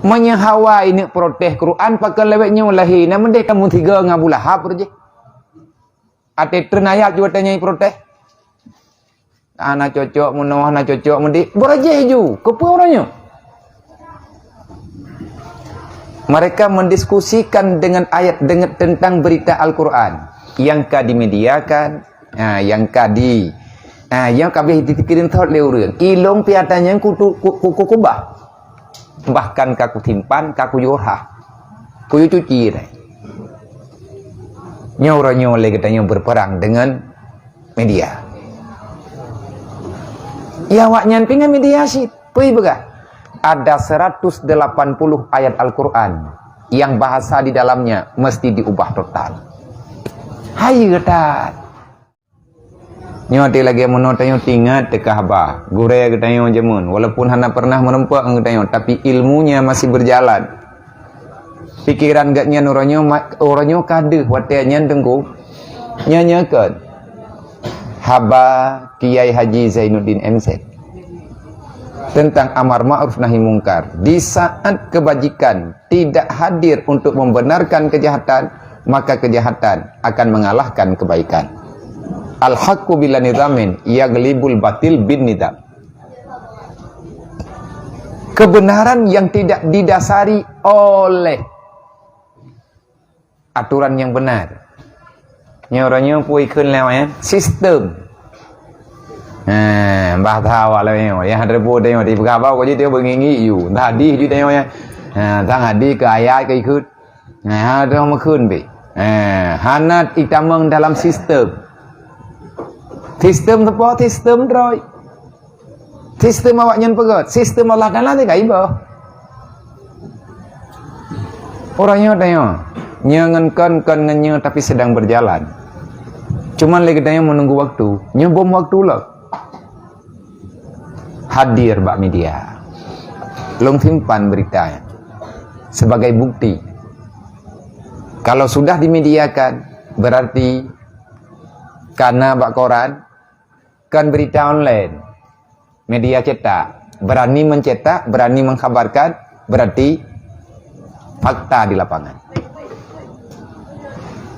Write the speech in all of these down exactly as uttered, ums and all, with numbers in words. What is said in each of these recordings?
Meunyoe hawa ineuk protes Quran, pakon lawét nyoe lahé, na meudeh kamoe tiga ngon Abu Lahab jih. Até treun ayat jeuet tanyoe protes. Hana cocok meunoe, hana cocok meudeh. Beurajih ju, keupeue uroe nyoe? Mereka mendiskusikan dengan ayat, dengan, tentang berita Al-Quran yang ka dimediakan, ha, yang ka di, ha, yang ka habéh dikirim thot lé ureuëng. Ilong piata nyang kutu-, ku-, ku-, ku-, kubah. Bahkan ka kusimpan, ka kuyue rhah. Kuyue cuci deh. Nyoe uroe nyoe lé geutanyoe berperang dengan media. Ya, awaknyan pih ngon media cit. Peue peugah? Ada seratus delapan puluh ayat Al-Quran yang bahasa di dalamnya mesti diubah total. Hayeue that. Nyoe até lagée meunoe tanyoe teuingat teuka haba. Gurée geutanyoe jameun, walaupun hana pernah meureumpok ngon geutanyoe, tapi ilmunya masih berjalan. Pikiran geuh nyan uroe nyoe ma-, uroe nyoe ka deuh watée nyan teungku. Nyan nyoe kon haba Kiai Haji Zainuddin M Z tentang amar ma'ruf nahi mungkar. Di saat kebajikan tidak hadir untuk membenarkan kejahatan, maka kejahatan akan mengalahkan kebaikan. Al-haqqu bila nizamin yaghlibul batil bin nizam. Kebenaran yang tidak didasari oleh aturan yang benar. Nyoe uroe nyoe peue ikheun lé awaknyan? Sistem. Ha, bah tha awak lé nyoe. Nyang hana teupeu tanyoe, dipeugah bak kok jih tanyoe beungék-ngék ju. Entah hadih ju tanyoe nyan. Ha, entah hadih keu ayat keu ikheun. Ha, hana teupeu meukheun pih. Ha, hana itamong dalam sistem. Sistem teupeu, sistem droe. Sistem awaknyan peugét, sistem Allah Taala teuka iboh. Uroe nyoe tanyoe, nyoe ngon kon, kon ngon nyoe, tapi sedang berjalan. Cuman lé geutanyoe menunggu waktu, nyoe bom waktu lom. Hadir bak media. Lôn simpan berita sebagai bukti. Kalau sudah dimediakan, berarti kana bak koran, kan berita online, media cetak, berani mencetak, berani mengkhabarkan, berarti fakta di lapangan.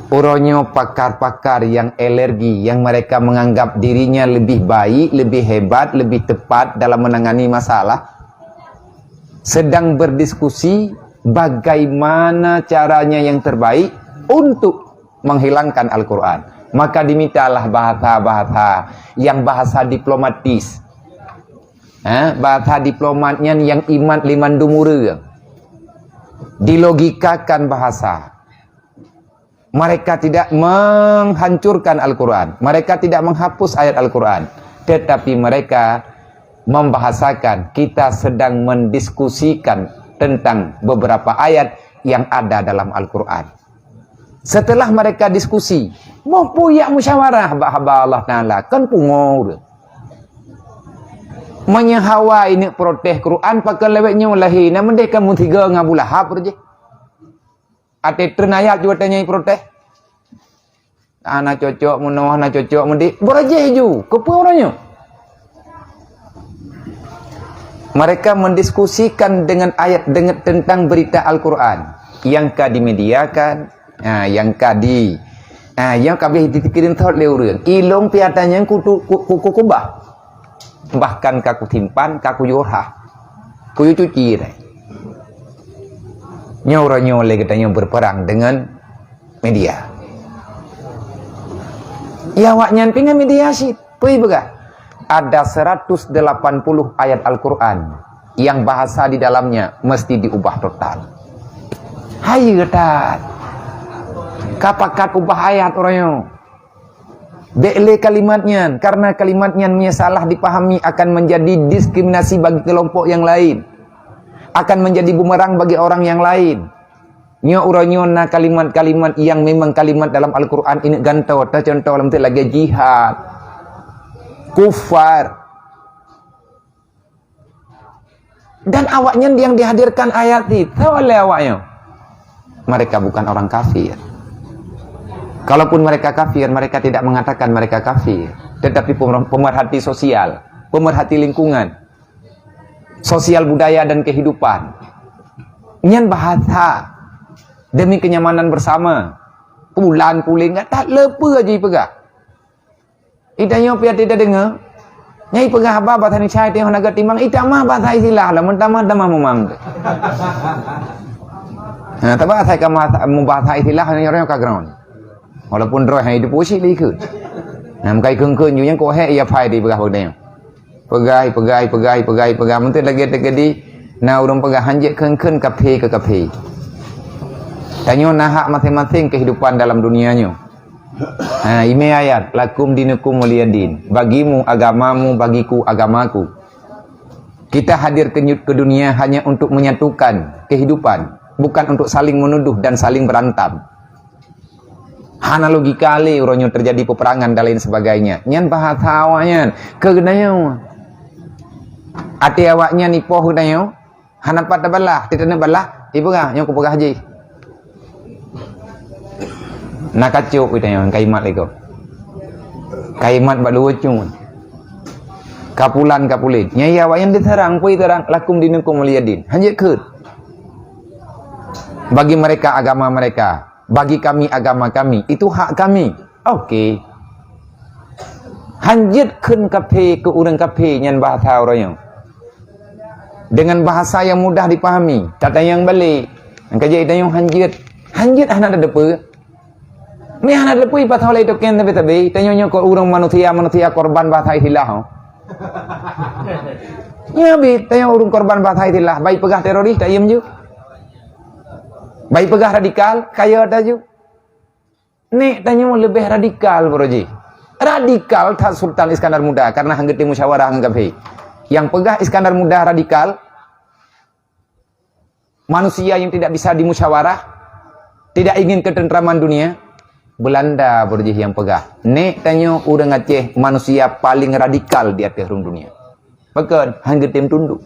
Uroe nyoe pakar-pakar yang alergi, yang mereka menganggap dirinya lebih baik, lebih hebat, lebih tepat dalam menangani masalah, sedang berdiskusi bagaimana caranya yang terbaik untuk menghilangkan Al-Quran. Maka dimintalah bahasa-bahasa yang bahasa diplomatis. Ha, bahasa diplomat nyan yang imat lé mandum ureuëng. Dilogikakan bahasa. Mereka tidak menghancurkan Al-Quran. Mereka tidak menghapus ayat Al-Quran. Tetapi mereka membahasakan, kita sedang mendiskusikan tentang beberapa ayat yang ada dalam Al-Quran. Setelah mereka diskusi, boh peue jak musyawarah bak haba Allah Taala, kan pungo ureuëng. Meunyoe hawa ineuk protes Quran, pakon lawét nyoe lahé, na meudeh kamoe tiga ngon Abu Lahab jih. Até treun ayat ju watée nyan protes. Hana cocok meunoe, hana cocok meudeh. Beurajih ju, keupeue uroe nyoe? Mereka mendiskusikan dengan ayat, dengan, tentang berita Al-Quran yang ka dimediakan, ha, yang ka di, ha, yang ka habéh dikirim thot lé ureuëng. Ilong piata nyang kutu-, ku-, ku-, ku-, kubah. Bahkan ka kusimpan, ka kuyue rhah. Kuyue cuci deh. Nyoe uroe nyoe lé geutanyoe berperang dengan media. Ya, awaknyan pih ngon media cit. Peue peugah? Ada seratus delapan puluh ayat Al-Quran yang bahasa di dalamnya mesti diubah total. Hayeue that. Ka pakat ubah ayat uroe nyoe. Bék lé kalimat nyan, karena kalimat nyan meunyoe salah dipahami akan menjadi diskriminasi bagi kelompok yang lain. Akan menjadi bumerang bagi orang yang lain. Nyoe uroe nyoe na kalimat-kalimat yang memang kalimat dalam Al-Quran ineuk gantoe, teucontoh lam lagée jihad, kufar. Dan awaknyan yang dihadirkan ayat itu oleh awaknyan. Mereka bukan orang kafir. Kalaupun mereka kafir, mereka tidak mengatakan mereka kafir. Tetapi pemer-, pemerhati sosial, pemerhati lingkungan, sosial budaya dan kehidupan. Nyan bahasa demi kenyamanan bersama. Pulan puling nggak tak leupeu aja peugah. Itanyoe piati tadeungoe. Nyai peugah haba bahasa Indonesia itu yang agak timang, itamah bahasa istilah lah, mentamah-tamah memang. Nah, tapi saya ka bahasa, bahasa istilah yang orang ka ground. Walaupun roh yang hidup usi lagi ikut. Nah, mukai keun-keun ju yang kok hek ya pai di peugah peugah. Peugah, peugah, peugah, peugah, peugah. Mungkin lagi terjadi, nah, urang peugah hanjek keun-keun kafe ke kafe. Tanyoe na hak masing-masing kehidupan dalam dunia nyoe. Ha, ime ayat, "Lakum dinukum waliyadin." Bagimu agamamu, bagiku agamaku. Kita hadir ke, ke dunia hanya untuk menyatukan kehidupan, bukan untuk saling menuduh dan saling berantam. Hana logika le uroe nyoe terjadi peperangan dan lain sebagainya. Nyan bahasa awaknyan. Keu geutanyoe. Até awaknyan ipoh geutanyoe. Hana pat tabalah, teuteuneuh balah, ipeugah, nyoe kupeugah jih. Na kacok geutanyoe, kaimat lego. Kaimat bak luwue cun. Kapulan kapulit. Nyai awaknyan diserang, pui serang, lakum dinukum waliyadin. Hanjeuet kheut. Bagi mereka agama mereka, bagi kami agama kami. Itu hak kami. Oke. Hanjeuet kheun kafe keu ureuëng kafe nyan bahasa uroe nyoe. Dengan bahasa yang mudah dipahami, tatanyong balik. Nyang ka jeuet tanyong hanjeuet. Hanjeuet hana teudeue. Meuhana leupui pasoe lé token sabe-sabe, tanyoe nyoe keu ureuëng manusia, manusia korban bahasa istilah. Nyoe bi, tanyoe ureuëng korban bahasa istilah, baik peugah teroris, tak iem ju. Baik peugah radikal, kaya ata ju. Nek tanyoe leubeh radikal, bro ji. Radikal that Sultan Iskandar Muda, karena hang geutem musyawarah ngon kafé. Yang peugah Iskandar Muda radikal, manusia yang tidak bisa dimusyawarah, tidak ingin ketentraman dunia, Belanda beurjih nyang peugah. Nek tanyoe ureuëng Aceh manusia paling radikal di ateueh rhueng dunia. Pakon? Hang geutem tunduk.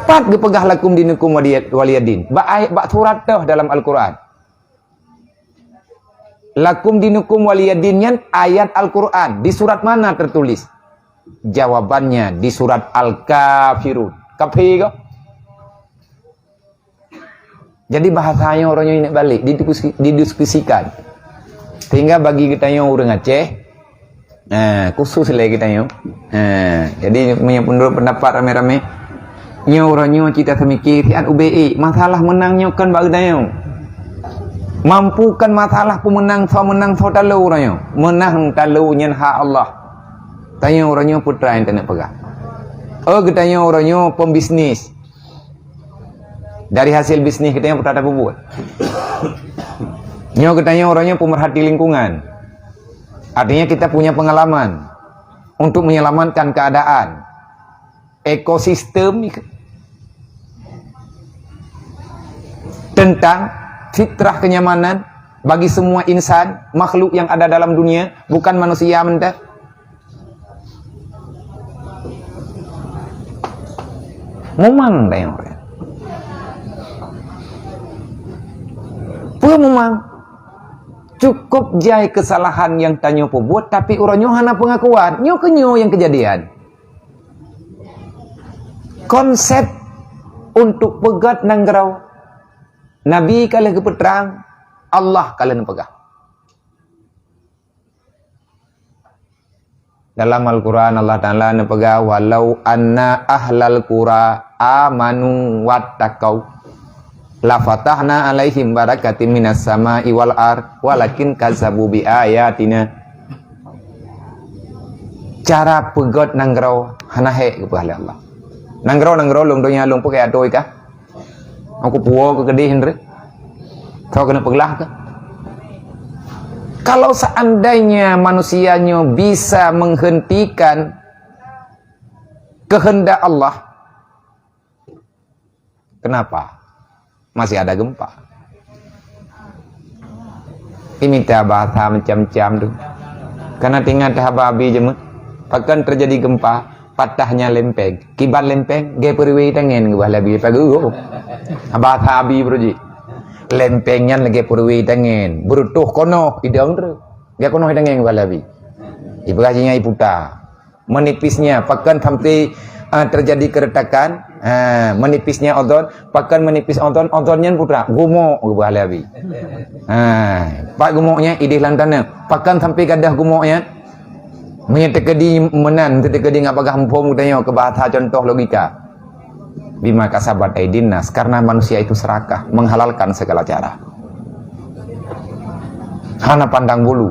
Pat geupeugah lakum dinukum waliya-, waliyadin. Bak ayat, bak surat toh dalam Al-Quran. Lakum dinukum waliyadin nyan ayat Al-Quran. Di surat mana tertulis? Jawabannya di surat Al-Kafirun. Kafé kah? Jadi bahasanya orang yang nak balik, didiskusi-, didiskusikan. Sehingga bagi kita yang orang Aceh, Ha, khusus lé geutanyoe. Ha, jadi, menurut pendapat ramé-ramé, nyoe uroe nyoe cita seumike siat ubé ék. Masalah meunang nyoe kon bak geutanyoe. Mampu kon masalah peumeunang soe meunang soe talo uroe nyoe. Meunang talo nyan hak Allah. Tanyoe uroe nyoe peue treuk nyang taneuk peugah. Oh, geutanyoe uroe nyoe pembisnis. Dari hasil bisnis geutanyoe peue treuk tapeubuet. Nyoe geutanyoe uroe nyoe pemerhati lingkungan. Artinya kita punya pengalaman untuk menyelamatkan keadaan ekosistem tentang fitrah kenyamanan bagi semua insan, makhluk yang ada dalam dunia, bukan manusia mentah. Memang dah yang orang. Peue memang? Cukup jai kesalahan yang tanyoe peubuet, tapi uroe nyoe hana pengakuan. Nyoe keu nyoe yang kejadian. Konsep untuk peugét nanggroe, Nabi ka lheueh geupeutrang, Allah ka lheueh neupeugah. Dalam Al-Quran, Allah Ta'ala neupeugah, "Walau anna ahlal qura amanu wattaqau, lafatahna alaihim barakatim minas sama'i wal ar, walakin kazzabu bi ayatina." Cara peugét nanggroe hana hék geupeugah lé Allah. Nanggroe-nanggroe lôn donya lôn peugét atoi kah? Aku puwoe keu keudeh hindri. Kau kena peuglah ke? Kalau seandainya manusia nyoe bisa menghentikan kehendak Allah, kenapa masih ada gempa? Ini minta bahasa macam-macam tu. Karena teuingat haba Abi jeuet, pakon terjadi gempa, patahnya lempeng. Kiban lempeng, gé peuriwé tangen geuba lé Abi, pagu. Bahasa Abi beureuji. Lempeng nyan lagée peuriwé tangen, beurutoh konoh idong tu. Gé konoh tangen geuba lé Abi. Ipeugah jih nyan iputa. Menipisnya, pakon sampai Ah, terjadi keretakan, ah, menipisnya odon, pakon menipis odon, odon nyan putra, gumok geuba lé Abi. Ah, pat gumok nyan idéh lam taneuh, pakon sampai gadôh gumok nyan. Meunyoe teukeudi meunan, teukeudi ngat bagaih muphom geutanyoe keu bahasa contoh logika. Bima kasabat aidin nas, karena manusia itu serakah, menghalalkan segala cara. Hana pandang bulu,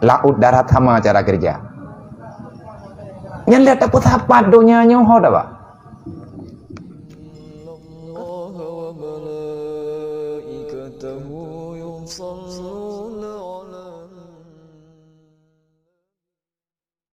laut darat sama cara kerja. Nyan lé tapeusapat donya nyoe ho dah, Pak.